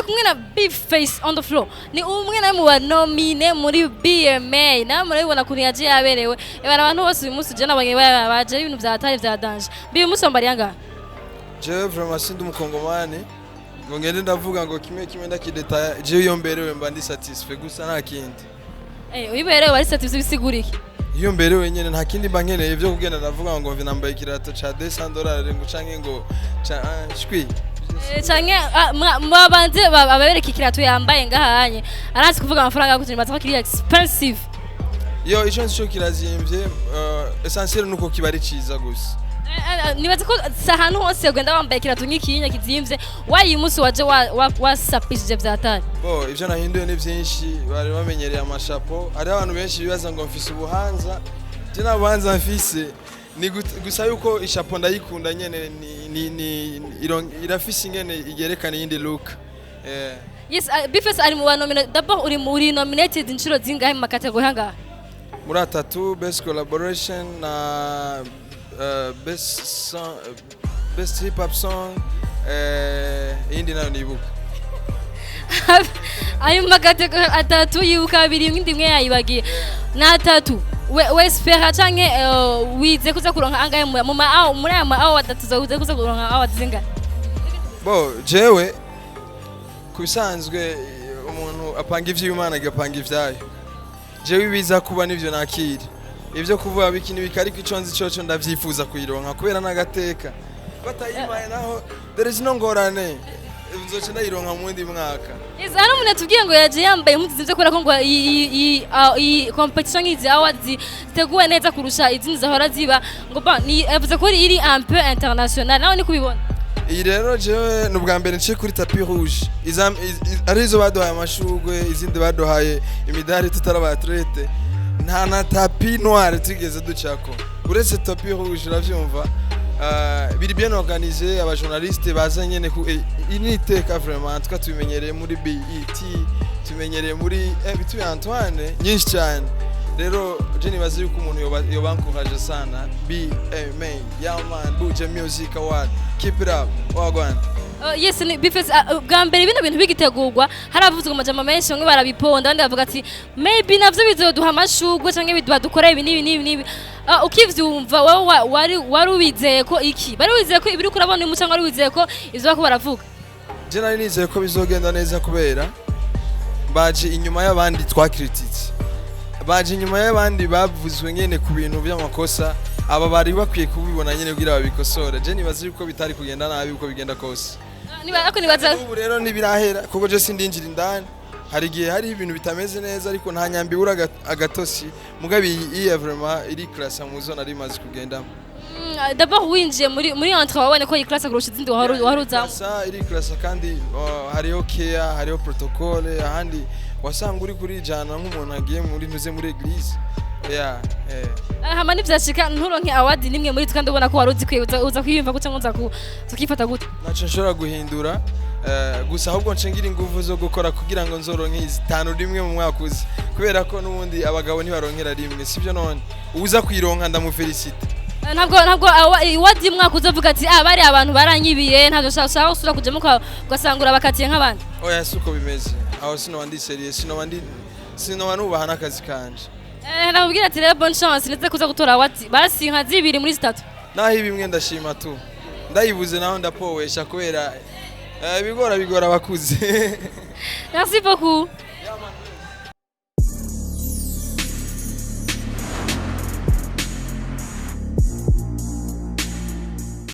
Kumwe na Big Face on the floor, ni umwe nawe mu ba nominé muri BMA. Nawe murabibona ukuntu yaje yaberewe. Ebana, abantu bose uyu munsi je nabonye baje ibintu vya hatari, vya danger. Bi, uyu munsi wambariye angahe? Jewe vraiment sindi umukongomani ngo ngende ndavuga ngo kimwe kimwe ndakidetaya. Jewe iyo mberewe mba ndi satisfait gusa, nta kindi. Uyiberewe wari satisfait, bisigura iki? Iyo mberewe nyene, nta kindi mba nkeneye vyo kugenda ndavuga ngo nambaye ikirato ca $200 ngo canke ngo ca ah, shwi. Canke mwabanze ababereka ikirato yambaye ngahanye, arazi kuvuga amafaranga yo kugira ko kiri expensive. Yo, ico nzi co kirazimvye, essentiel nuko kiba ari ciza gusa. Nibaza ko si ahantu hose ugenda wambaye ikirato nk'ikinya kizimvye. Wayi uyu munsi waje wasapishije vyatari. Bo, ivyo nahinduye ni vyinshi. Bari bamenyereye amashapo. Hariho abantu benshi bibaza ngo mfise ubuhanza. Je nta buhanza mfise, ni gusa yuko ishapo ndayikunda nyene, ni irafise ingene igerekana iyindi look. Yes, Bface ari mu ba nominé. D'abord uri nominated inshuro zingahe mu ma catégories angahe? Muri atatu: best collaboration na best song, best hip hop song, iyindi nayo nibuka. Ayo ma catégories atatu yibuka abiri, indi imwe yayibagiye. Ni atatu. We espera canke wize kuza kuronka angahe mu ma muri aya ma award atatu? Wize kuza kuronka award zingahe? Bo, jewe ku bisanzwe umuntu apanga ivy'Imana agapanga ivyayo. Jewe ibiza kuba nivyo nakira, ivyo kuvuga biki n'ibiki, ariko ico nzi coco ndavyifuza kuyironka kubera n'agateka. Batayimpaye naho there is no ngorane, nzoca ndayironka mu wundi mwaka. Yes, hano umuntu yatubwiye ngo yaje yambaye impuzu zimvye kubera ko ngo iyi competition nk'izi awards ziteguwe neza kurusha izindi zahora ziba. Ngo ba ni yavuze ko iri un peu international. Nawe ni kubibona? Iyi rero jewe ni ubwa mbere nciye kuri tapis rouge. Arizo baduhaye amashurwe, izindi baduhaye imidari tutari aba athlète. Nta na tapis noire tugeze ducako uretse tapis rouge. Uravyumva, biri bien organisé, aba journaliste baza nyene ku iri ni iteka vraiment. Twa tubimenyereye muri BET, tumenyereye muri bituye Antoine nyinshi cyane. Rero je nibaza yuko umuntu yoba encourage sana BMA. Yeah man, Buja Music Award, keep it up, wagwan. Yes, ni Bface. Bwa mbere bino bintu bigitegurwa haravuzwe amajambo menshi, bamwe barabiponda, abandi bavuga ati maybe navyo bizoduha amashurwe canke biduha dukora ibi n'ibi n'ibi n'ibi. Ukivyumva wowe wari wizeye ko iki, bari wizeye ko ibiri kurabona uyu mucango, wari wizeye ko ivyo bariko baravuga? Je nari nizeye ko bizogenda neza kubera baje inyuma y'abandi twakrititse, baje inyuma y'abandi bavuzwe nyene ku bintu by'amakosa. Aba bari bakwiye kubibona nyene kugira babikosore. Je nibaza yuko bitari kugenda nabi uko bigenda kose. Niba ariko nibaza Ubu rero ntibirahera kuko je sindinjira indani. Hari igihe hari ibintu bitameze neza, ariko nta nyambi ibura agatosi. Mugabe iyi vraiment iri classe mu zo nari maze kugendamo. D'abord winjiye muri entrée wabonye ko iyi classe kurusha izindi wahora uzamo? Classe, iri classe kandi hariho care, hariho protocole. Ahandi wasanga uri kurijana nk'umuntu agiye muri ntuze muri église, yeah. Hama nivyashika nturonke award nimwe muri twe kandi ubona ko wari uzikwiye, uza kwiyumva gute cyangwa uza tukifata gute? Naco nshobora guhindura, gusa ahubwo nce ngira ingufu zo gukora kugira ngo nzoronke zitanu rimwe mu mwaka uza, kubera ko n'ubundi abagabo ntibaronkera rimwe, sibyo? None uza kuyironka ndamufelicite. Ntabwo award y'umwaka uzovuga ati ah, bari abantu baranyibiye, ntabwo ushaka gusubira kujamo ugasanga urabakatiye nk'abandi? Oya, si uko bimeze. Aho sinoba ndi sérieux, sinoba nubaha n'akazi kanje. Nakubwira ati rero bonne chance, ndetse kuza gutora award basi nka zibiri muri zitatu. Naho ibimwe ndashima tu, ndayibuze naho ndapowesha kubera bigora abakuze. Merci beaucoup.